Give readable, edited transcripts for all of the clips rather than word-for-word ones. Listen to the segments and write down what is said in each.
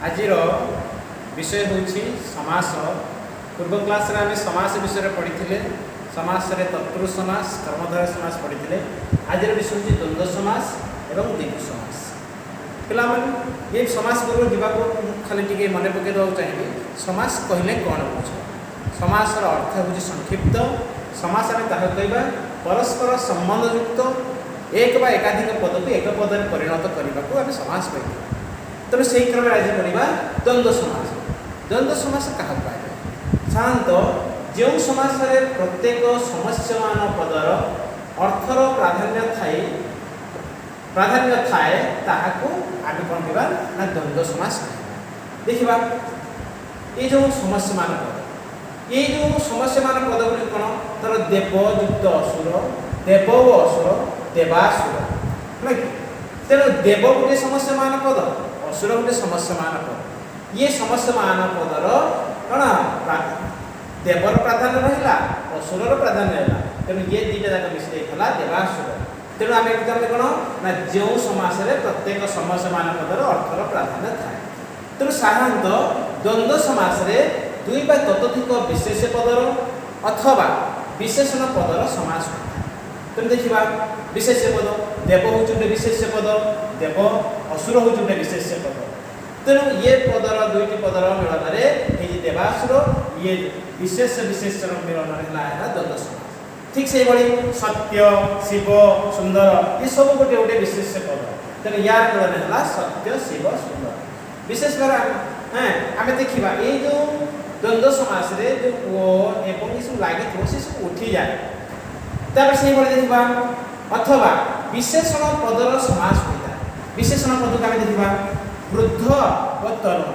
ଆଜିର ବିଷୟ ହେଉଛି ସମାସ। ପୂର୍ବ କ୍ଲାସ୍ରେ ଆମେ ସମାସ ବିଷୟରେ ପଢ଼ିଥିଲେ। ସମାସରେ ତତ୍ପୁରୁଷ ସମାସ, କର୍ମଧାରୟ ସମାସ ପଢ଼ିଥିଲେ। ଆଜିର ବିଷୟ ହେଉଛି ଦ୍ୱନ୍ଦ୍ୱ ସମାସ ଏବଂ ଦ୍ୱିଗୁ ସମାସ। ପିଲାମାନେ, ଏ ସମାସ ପୂର୍ବରୁ ଯିବାକୁ ମୁଁ ଖାଲି ଟିକେ ମନେ ପକାଇ ଦେବାକୁ ଚାହିଁବି। ସମାସ କହିଲେ କ'ଣ ବୁଝ? ସମାସର ଅର୍ଥ ହେଉଛି ସଂକ୍ଷିପ୍ତ। ସମାସ ଆମେ ତାହାକୁ କହିବା, ପରସ୍ପର ସମ୍ବନ୍ଧଯୁକ୍ତ ଏକ ବା ଏକାଧିକ ପଦକୁ ଏକ ପଦରେ ପରିଣତ କରିବାକୁ ଆମେ ସମାସ କହିଥାଉ। ତେଣୁ ସେହି କ୍ରମରେ ଆଜି ପଢ଼ିବା ଦ୍ୱନ୍ଦ୍ୱ ସମାସ। ଦ୍ୱନ୍ଦ୍ୱ ସମାସ କାହାକୁ କୁହାଯାଏ? ସାଧାରଣତଃ ଯେଉଁ ସମାସରେ ପ୍ରତ୍ୟେକ ସମସ୍ୟମାନ ପଦର ଅର୍ଥର ପ୍ରାଧାନ୍ୟ ଥାଏ, ତାହାକୁ ଆମେ କ'ଣ କହିବା ନା ଦ୍ୱନ୍ଦ୍ୱ ସମାସ କହିବା। ଦେଖିବା, ଏଇ ଯେଉଁ ସମସ୍ୟମାନ ପଦ, ଏଇ ଯେଉଁ ସମସ୍ୟମାନ ପଦ ଗୁଡ଼ିକ କ'ଣ? ଧର, ଦେବ ଯୁକ୍ତ ଅସୁର, ଦେବ ଓ ଅସୁର, ଦେବାସୁର, ହେଲା କି? ତେଣୁ ଦେବ ଗୋଟିଏ ସମସ୍ୟମାନ ପଦ, ଅସୁର ଗୋଟିଏ ସମସ୍ୟମାନ ପଦ। ଇଏ ସମସ୍ୟମାନ ପଦର କ'ଣ ଦେବର ପ୍ରାଧାନ୍ୟ ରହିଲା, ଅସୁରର ପ୍ରାଧାନ୍ୟ ହେଲା। ତେଣୁ ଇଏ ଦୁଇଟା ଯାକ ମିଶି ଯାଇଥିଲା ଦେବାସୁର। ତେଣୁ ଆମେ ଜାଣିଲେ କ'ଣ ନା ଯେଉଁ ସମାସରେ ପ୍ରତ୍ୟେକ ସମସ୍ୟମାନ ପଦର ଅର୍ଥର ପ୍ରାଧାନ୍ୟ ଥାଏ। ତେଣୁ ସାଧାରଣତଃ ଦ୍ୱନ୍ଦ୍ୱ ସମାସରେ ଦୁଇ ବା ତତୋଧିକ ବିଶେଷ୍ୟ ପଦର ଅଥବା ବିଶେଷଣ ପଦର ସମାସ ହୋଇଥାଏ। ତେଣୁ ଦେଖିବା, ବିଶେଷ୍ୟ ପଦ, ଦେବ ହେଉଛି ଗୋଟେ ବିଶେଷ୍ୟ ପଦ। ଦେବ, ଅସୁର ହେଉଛି ଗୋଟେ ବିଶେଷ୍ୟ ପଦ। ତେଣୁ ଇଏ ପଦର, ଦୁଇଟି ପଦର ମିଳନରେ ହେଇଛି ଦେବାସୁର। ଇଏ ବିଶେଷ ବିଶେଷର ମିଳନରେ ହେଲା ଦ୍ୱନ୍ଦ୍ୱ ସମାସ। ଠିକ୍ ସେଇଭଳି ସତ୍ୟ, ଶିବ, ସୁନ୍ଦର, ଏସବୁ ଗୋଟେ ଗୋଟେ ବିଶେଷ୍ୟ ପଦ। ତେଣୁ ୟାର ମିଳନ ହେଲା ସତ୍ୟ, ଶିବ, ସୁନ୍ଦର। ବିଶେଷ କରି ଆମେ ଦେଖିବା, ଏଇ ଯେଉଁ ଦ୍ୱନ୍ଦ୍ୱ ସମାସରେ ଯେଉଁ ଓ ଏବଂ ଏସବୁ ଲାଗିଥିବ, ସେ ସବୁ ଉଠିଯାଏ। ତାପରେ ସେଇଭଳି ଦେଖିବା, ଅଥବା ବିଶେଷଣ ପଦର ସମାସ ହୋଇଥାଏ। ବିଶେଷଣ ପଦକୁ ଆମେ ଦେଖିବା, ବୃଦ୍ଧ ଓ ତରୁଣ।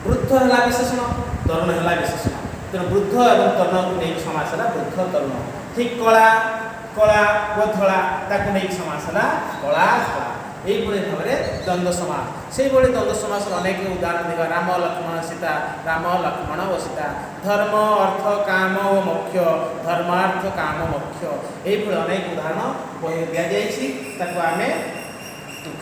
ବୃଦ୍ଧ ହେଲା ବିଶେଷଣ, ତରୁଣ ହେଲା ବିଶେଷଣ। ତେଣୁ ବୃଦ୍ଧ ଏବଂ ତରୁଣକୁ ନେଇକି ସମାସ ହେଲା ବୃଦ୍ଧ ତରୁଣ। ଠିକ୍ କଳା, କଳା ଓ ଧଳା, ତାକୁ ନେଇକି ସମାସ ହେଲା କଳା ଧଳା। ଏଇଭଳି ଭାବରେ ଦ୍ୱନ୍ଦ୍ୱ ସମାସ। ସେଇଭଳି ଦ୍ୱନ୍ଦ୍ୱ ସମାସର ଅନେକ ଉଦାହରଣ ଦେଖିବା। ରାମ, ଲକ୍ଷ୍ମଣ, ସୀତା, ରାମ, ଲକ୍ଷ୍ମଣ ଓ ସୀତା। ଧର୍ମ, ଅର୍ଥ, କାମ ଓ ମୋକ୍ଷ, ଧର୍ମାର୍ଥ, କାମ, ମୋକ୍ଷ। ଏଇଭଳି ଅନେକ ଉଦାହରଣ ବହିରେ ଦିଆଯାଇଛି। ତାକୁ ଆମେ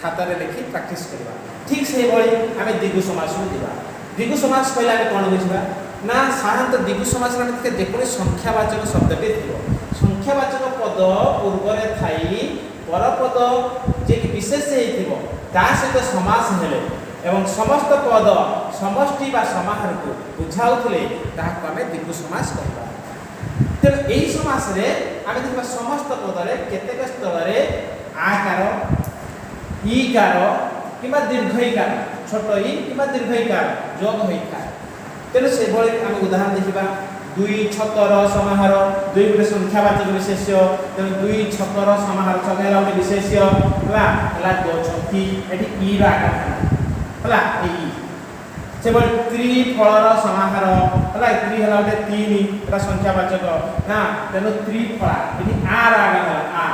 ଖାତାରେ ଲେଖି ପ୍ରାକ୍ଟିସ୍ କରିବା। ଠିକ୍ ସେଇଭଳି ଆମେ ଦ୍ୱିଗୁ ସମାସକୁ ଯିବା। ଦ୍ୱିଗୁ ସମାସ କହିଲେ ଆମେ କ'ଣ ବୁଝିବା ନା ସାଧାରଣତଃ ଦ୍ୱିଗୁ ସମାସରେ ଆମେ ଦେଖିବା, ଯେକୌଣସି ସଂଖ୍ୟାବାଚକ ଶବ୍ଦଟି ଥିବ, ସଂଖ୍ୟାବାଚକ ପଦ ପୂର୍ବରେ ଥାଇ ପରପଦ ଯିଏକି ବିଶେଷ ହେଇଥିବ, ତା ସହିତ ସମାସ ହେଲେ ଏବଂ ସମସ୍ତ ପଦ ସମଷ୍ଟି ବା ସମାହାରକୁ ବୁଝାଉଥିଲେ, ତାହାକୁ ଆମେ ଦ୍ୱିଗୁ ସମାସ କହିବା। ତେଣୁ ଏହି ସମାସରେ ଆମେ ଦେଖିବା, ସମସ୍ତ ପଦରେ କେତେକ ସ୍ଥଳରେ ଆକାର, ଇକାର କିମ୍ବା ଦୀର୍ଘ ଇକାର, ଛୋଟ ଇ କିମ୍ବା ଦୀର୍ଘ ଇକାର ଯୋଗ ହୋଇଥାଏ। ତେଣୁ ସେଭଳି ଆମେ ଉଦାହରଣ ଦେଖିବା। ଦୁଇ ଛକର ସମାହାର। ଦୁଇ ଗୋଟେ ସଂଖ୍ୟାବାଚକ ବିଶେଷ୍ୟ। ତେଣୁ ଦୁଇ ଛକର ସମାହାର, ଛକ ହେଲା ଗୋଟେ ବିଶେଷ୍ୟ, ହେଲା ହେଲା ଦୋଛକି। ଏଠି ଇ ର ଆକାର ହେଲା ହେଲା ଏଇ ଇ। ସେଭଳି ତ୍ରିଫଳର ସମାହାର ହେଲା। ତ୍ରି ହେଲା ଗୋଟେ ତିନି, ଏଟା ସଂଖ୍ୟାବାଚକ ନା? ତେଣୁ ତ୍ରିଫଳା, ଏଠି ଆର ଆଗମ ହେଲା, ଆ,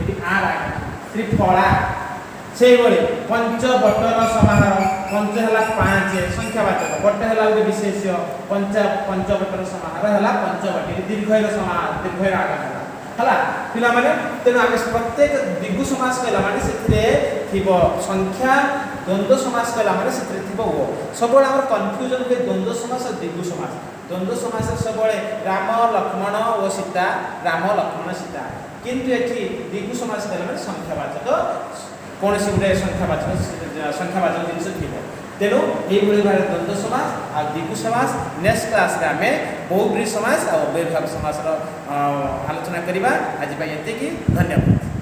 ଏଠି ଆର ଆଗମ, ତ୍ରିଫଳା। ସେଇଭଳି ପଞ୍ଚବଟର ସମାହାର। ପଞ୍ଚ ହେଲା ପାଞ୍ଚ, ସଂଖ୍ୟାବାଚକ, ବଟ ହେଲା ଗୋଟେ ବିଶେଷ୍ୟ। ପଞ୍ଚବଟର ସମାହାର ହେଲା ପଞ୍ଚବଟୀ। ଦୀର୍ଘର ସମାହାର, ଦୀର୍ଘର ଆଗମ ହେଲା। ହେଲା ପିଲାମାନେ? ତେଣୁ ଆମେ ପ୍ରତ୍ୟେକ ଦ୍ୱିଗୁ ସମାସ କହିଲା ମାନେ ସେଥିରେ ଥିବ ସଂଖ୍ୟା, ଦ୍ୱନ୍ଦ୍ୱ ସମାସ କହିଲା ମାନେ ସେଥିରେ ଥିବ ଓ। ସବୁବେଳେ ଆମର କନଫ୍ୟୁଜନ ହୁଏ ଦ୍ୱନ୍ଦ୍ୱ ସମାସ ଆଉ ଦ୍ୱିଗୁ ସମାସ। ଦ୍ୱନ୍ଦ୍ୱ ସମାସରେ ସବୁବେଳେ ରାମ, ଲକ୍ଷ୍ମଣ ଓ ସୀତା, ରାମ, ଲକ୍ଷ୍ମଣ, ସୀତା। କିନ୍ତୁ ଏଠି ଦ୍ୱିଗୁ ସମାସ କହିଲା ମାନେ ସଂଖ୍ୟାବାଚକ, କୌଣସି ଗୋଟେ ସଂଖ୍ୟାବାଚକ ଜିନିଷ ଥିବ। ତେଣୁ ଏଇଭଳି ଭାବରେ ଦ୍ୱନ୍ଦ୍ୱ ସମାସ ଆଉ ଦ୍ୱିଗୁ ସମାସ। ନେକ୍ସଟ କ୍ଲାସରେ ଆମେ ବହୁବ୍ରୀହି ସମାସ ଆଉ ଅବ୍ୟୟୀଭାବ ସମାସର ଆଲୋଚନା କରିବା। ଆଜି ପାଇଁ ଏତିକି। ଧନ୍ୟବାଦ।